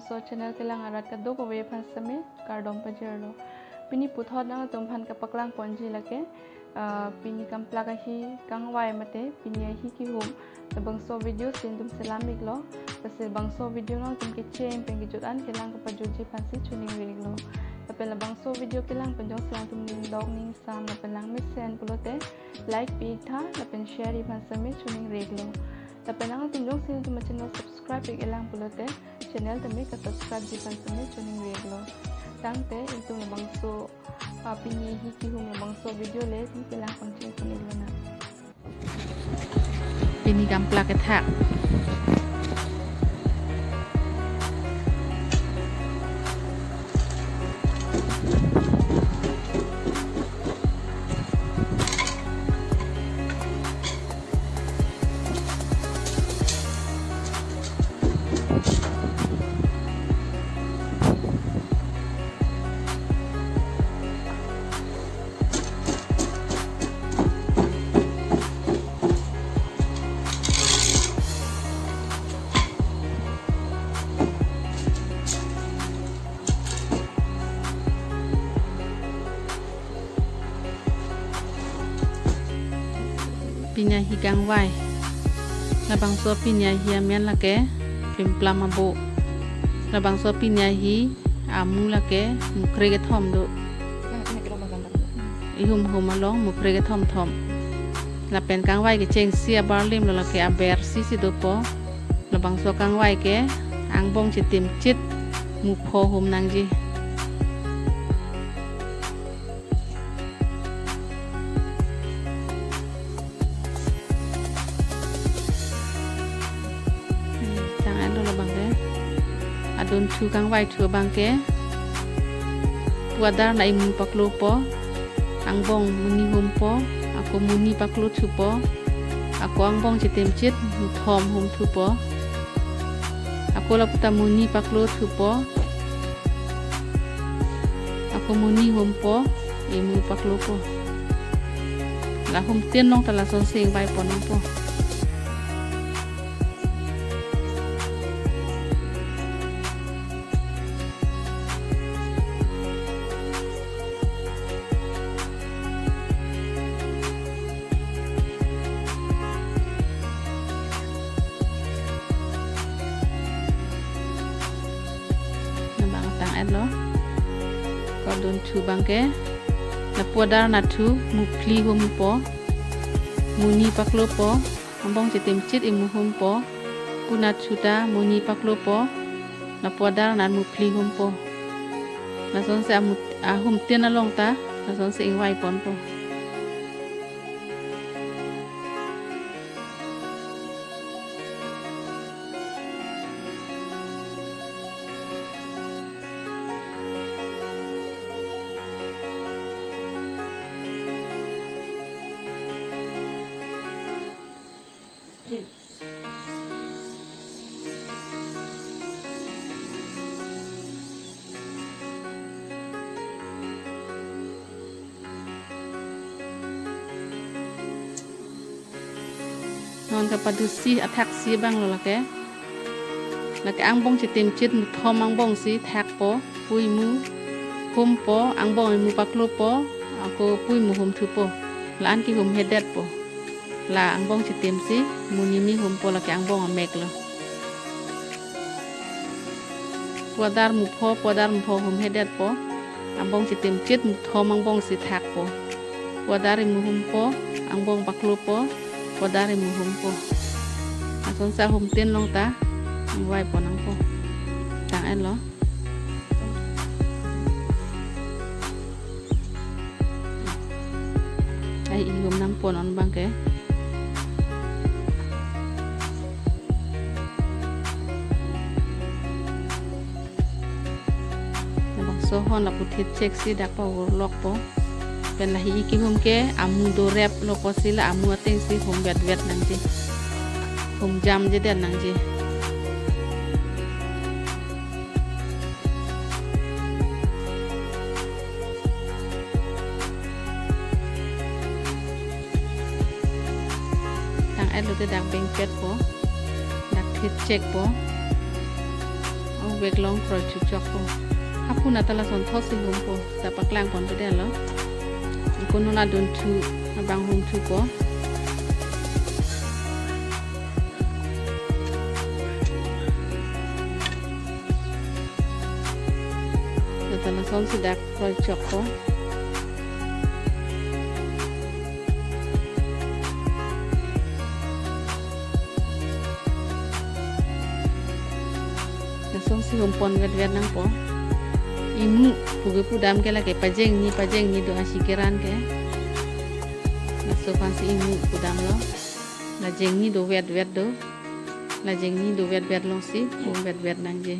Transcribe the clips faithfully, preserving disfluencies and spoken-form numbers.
So channel kelang arat kadokave aphan seme kardom pajirlo. Pini puthot nangtum aphan kapaklang ponji lake, ah, pini kamplak ahi kangvai mate pini ahi kihum labangso video si nangtum selam iklo. Lasi labangso video nangtum kecheng pen kejut an kelang kapajutji aphansi choningri iklo. Lapen labangso video kelang pen jongsi nangtum ning dok ning sam lapen langmesen pulote like pi ik tha lapen share ri aphan seme choningri iklo. Lapen nangtum jongsi nangtum channel subscribe ik-elang pulote channel tame ka subscribe ji aphan seme choningri iklo. Tangte itum labangso, ah, pini ahi kihum labangso video le pi kelang pangcheng pon iklo na. Pini kamplak kethak. Pini ahi kangvai. Labangso pini ahi amen lake Pimplam Abo. Labangso pini ahi amu lake mukre kethom do. Ihum hum along mukre kethom thom. Lapen kangvai kechengsi abarlim lo lake aber si si dopo. Labangso kangvai ke angbong chitim chit mupho hum nangji. Hmm, tang-etlo labang ke. Adon thu kangvai thu abang ke. Pu adar na imu paklopo. Angbong muni humpo. Ako muni paklothupo. Ako angbong chitim chit thom humthupo. Ako lapu ta muni paklothupo. Ako muni humpo, imu paklopo. La humtin along ta lasonsi ingvai pon nangpo. Labang tang-etlo. Ko adon thu abang ke. Lapu adar na thu muphli humpo. Muni paklopo. Angbong chitim chit imu humpo. Pu na thu ta muni paklopo. Lapu adar na muphli humpo. Lasonsi amu, ahumtin along ta lasonsi ingvai ponpo. Non kapadusi athaksi abang lo lake. Lake angbong chitim chit muthom angbong si thakpo, pu imu humpo, angbong imu paklopo, ako pu imu humthupo. La-an kihum hedetpo. La angbong chitim si muni ni humpo lake angbong amek lo. Pu adar mupho, pu adar mupho hum hedetpo. Angbong chitim chit muthom angbong si thakpo. Pu adar imu humpo, angbong paklopo, pu adar imu humpo. Lasonsi ahumtin along ta ingvai pon nangpo. Tang-etlo. Ai, ihum nangpo non abang ke. Labangso hon lapu thitchek si dak pavurlokpo. Pen lahi ikihum ke amu dorep lo pusi la amu ateng si hum vetvet nangji. Hum jamjedet nangji. Tang-etlo te dak bengpetpo. Dak thitchekpo. Oh, Vek long kroi thuchokpo. Hapu nata lason thotsi humpo. Ta paklang ponpe detlo. Konon adunthu abang humthupo. Nata lasonsi dak kroi chokpo. Lasonsi humpon vetvet nangpo. Ingmu puke pudam ke lake pajengni pajengni do asi keran ke. Laso aphansi ingmu pudamlo. La jengni do vetvet do. La jengni do vetvet longsi hum vetvet nangji.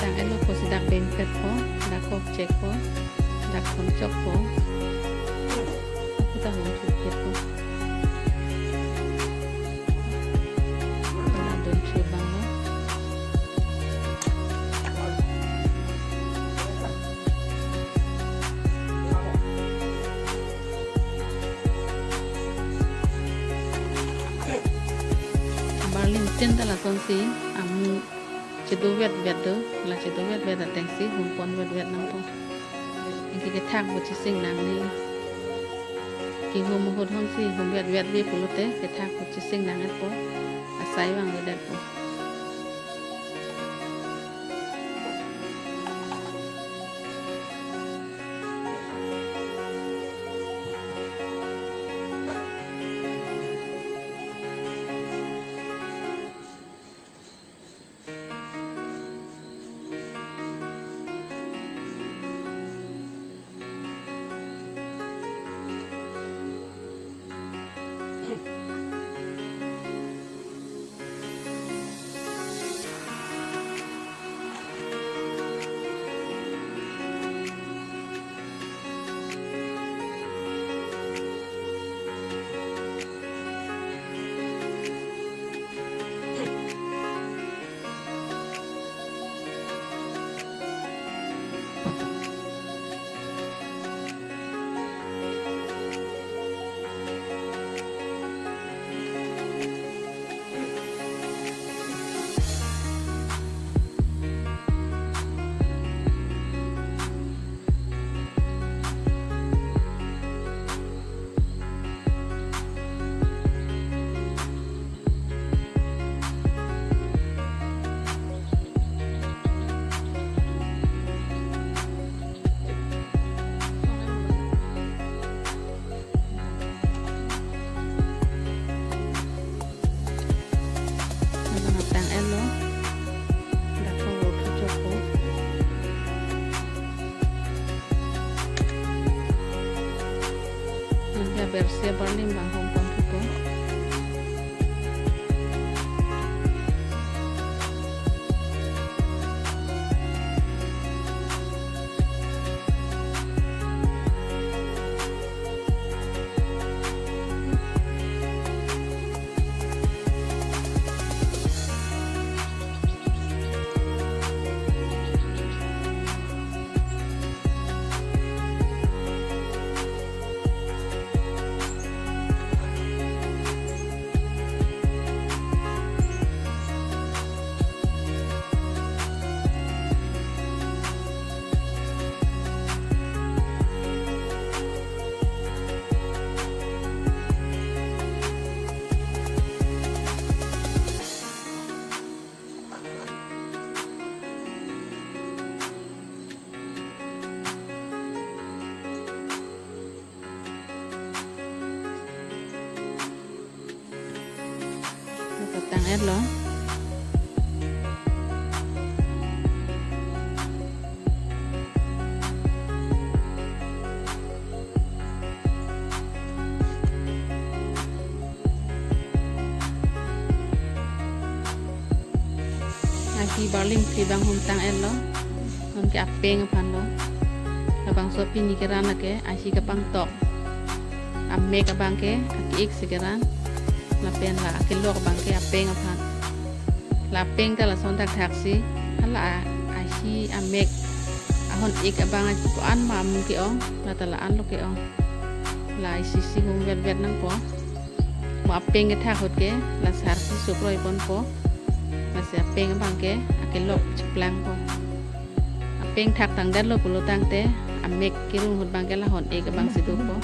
Tang-etlo pusi dak bengpetpo, dak kokchekpo, dak thomchokpo. Aku tahun chuketpo. Dak adunthu abanglo. Barlin tin ta lasonsi amu chedo vetvet do, la chedo vetvet atengsi humpon vetvet nangpo. Anke kethak pu chesing nangne. Kehum ahut honsi hum vetvet ve pulote kethak pu chesing nang-etpo. Asai vangvedetpo. Bersi abarlim abang hom pon thupo. Patang-etlo. Ahi barlim phli abang hom tang-etlo. Anke apeng aphanlo. Labangso pini keran lake ahi kapangtok. Amek abangke ake-ik si keran. Lapen la akelok abangke apeng aphan. La apeng ta lason thakthaksi. Hala a-, ahi amek ahon-ik abang aji ko-an ma amu ke-ong. La ta la-anlo ke-ong. La isi isi hum vetvet nangpo. Mo apeng kethak ahut ke la sarpi sokroi ponpo. Lasi apeng abangke akelok cheplangpo. Apeng thaktangdetlo pulo tangte amek kerung ahut abangke la hon-ik abangsi dopo.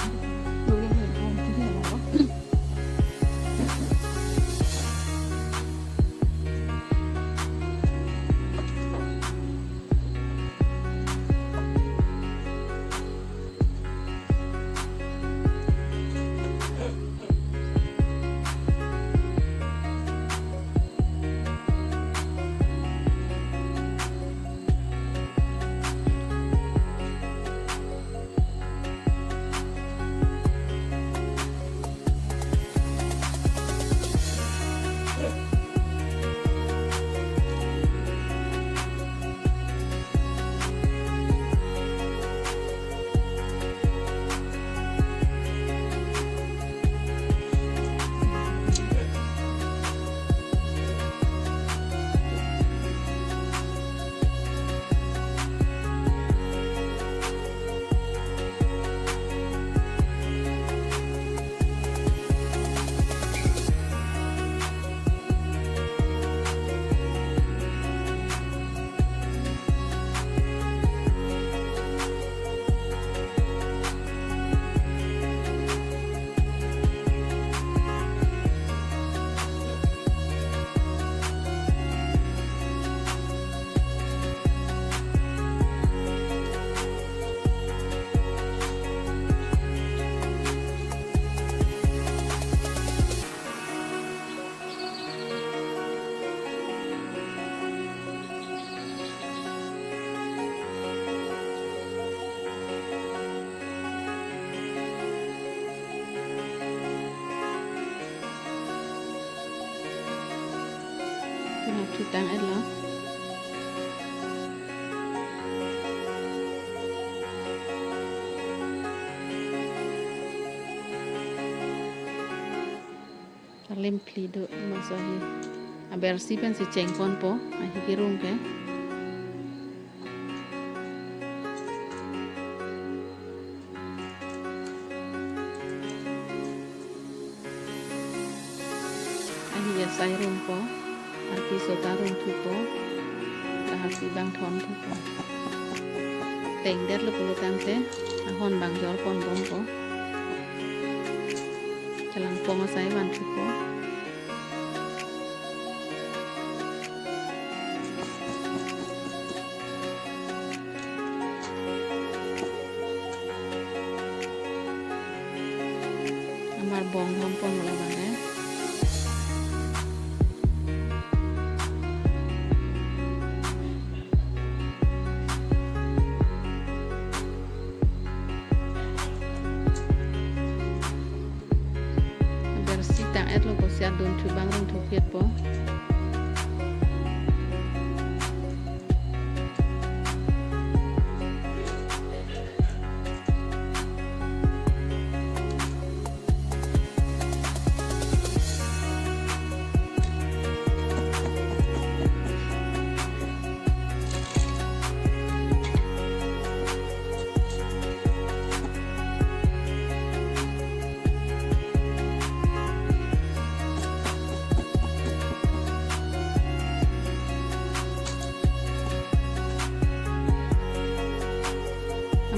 Puna thutang-etlo. Alim phli do bangso ahi. Abersi pensi chengponpo ahi kerung ke. Ahi asai rumpo. Arpi sota rum thupo. La arpi abang thon thupo. Tengdetlo pulo tangte ahon abang jor ponbompo. Chelangpong asai van thupo. Amar bong hom ponlo abang, eh. Adun thu abang rung thu phiet po.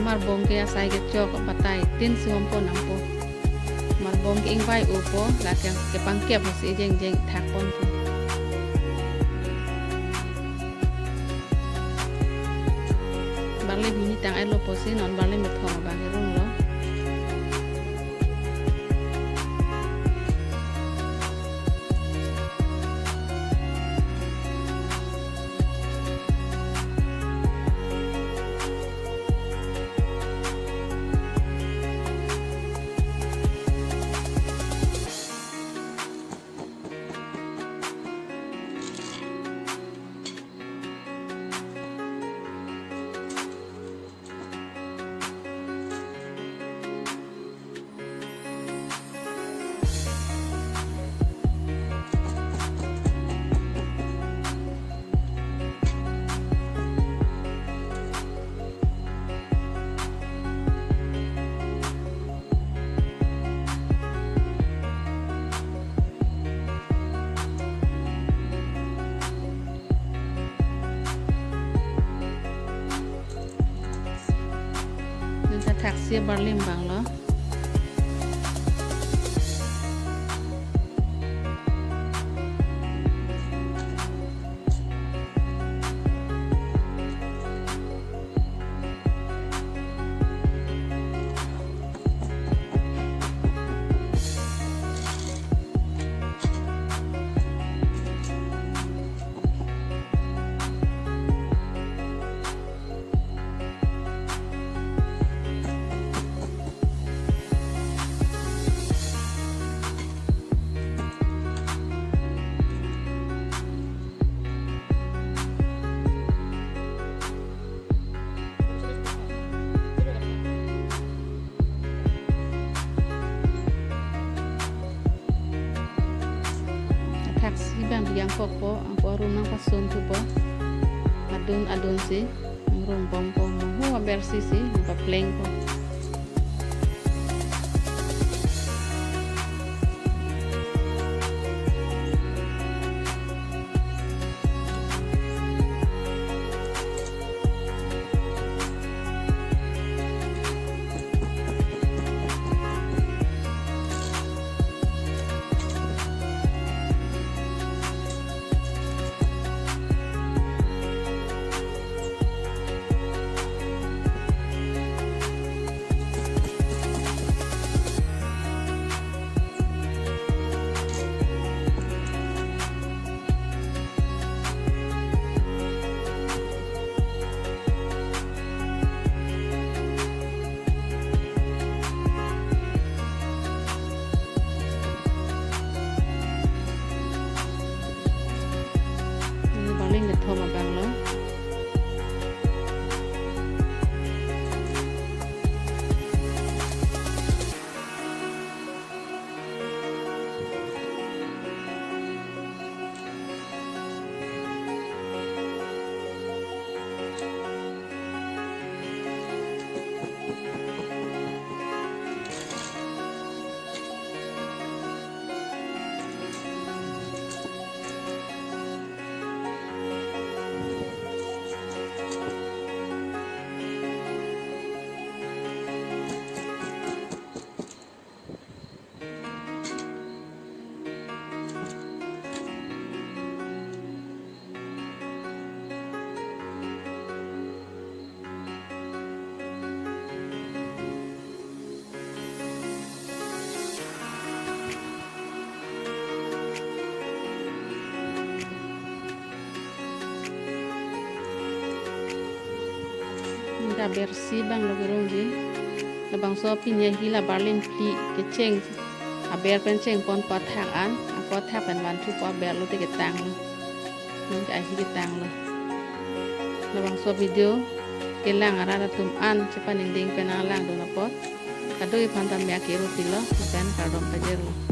Amarbong ke asai kechok batai tin si hom pon nangpo. Amarbong ke ingvai-o po, lake kepangkep si jengjeng thak ponpo. Barley bini tang-etlo pusi non barley methom abang kerung lo. Nangkethaksi barley abang lo. Athaksi abang yang kokpo, angko arum nangpasun thupo. Adun adun si, nang rumbompo, mo ho abersi si, nangpaplengpo. Ini paling kethom abang lo. Nangkebersi abang lo kerungji. Labangso pini ahi la barley phli kecheng aber pen chengpon pathak an. Apot thak pen vanthupo, aberlo te ketanglo. Non ke ahi ketanglo. Labangso video kelang arat atum an chepaningding pen nanglangdun apot kado-i aphan ta me ake-ro pilo, lapen kardom pajirlo.